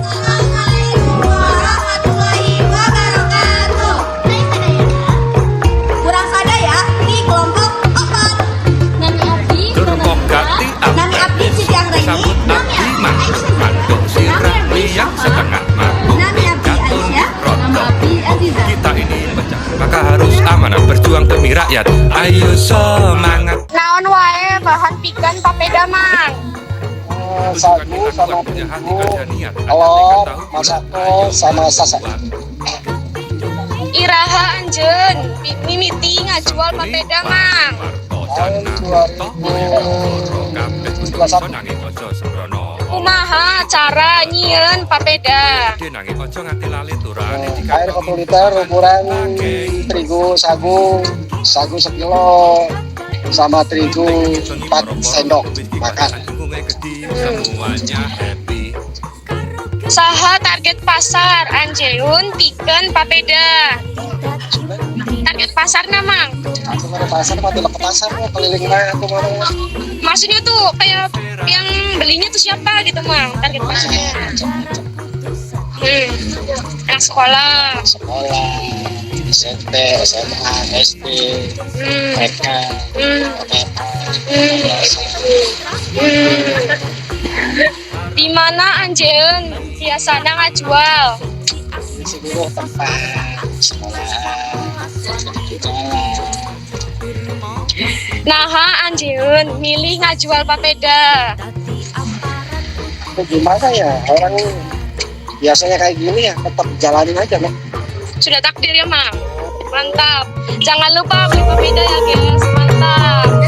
Assalamualaikum warahmatullahi wabarakatuh. Urang sadaya di kelompok 4. Nami abdi Durma gati. Nami abdi Siti Anggraini. Sambut abdi mantuk sirah liang setengah mabuk. Nami abdi Aisyah. Nama abdi Aziza. Kita ini pecah, maka harus amanah berjuang demi rakyat. Ayo semangat. Naon wae bahan pikeun papeda, Mang? Sagu sama terigu, telur, masako, sama sasa. Iraha anjeun mimiti ngajual papeda, Mang? Tahun 2021. Kumaha cara nyieun papeda? Air 1 liter, ukuran terigu sagu, sagu sekilo, sama terigu 4 sendok makan. Semuanya happy. Saha target pasar anjeun pikeun papeda? Target pasarna, Mang? Aku ke pasar, mah ke pasar, mah keliling mah aku mau. Maksudnya tuh kayak yang belinya tuh siapa gitu, Mang? Target pasarnya. Anak sekolah. Sekolah, SMP, SMA, SD, TK, TK. Di mana anjeun biasana ngajual? Di seluruh tempat, sekolah, di jalan. Naha anjeun milih ngajual papeda? Itu gimana ya, orang biasanya kayak gini ya tetap jalanin aja, Mak. Sudah takdir ya, Mang? Mantap. Jangan lupa beli papeda ya, guys. Mantap.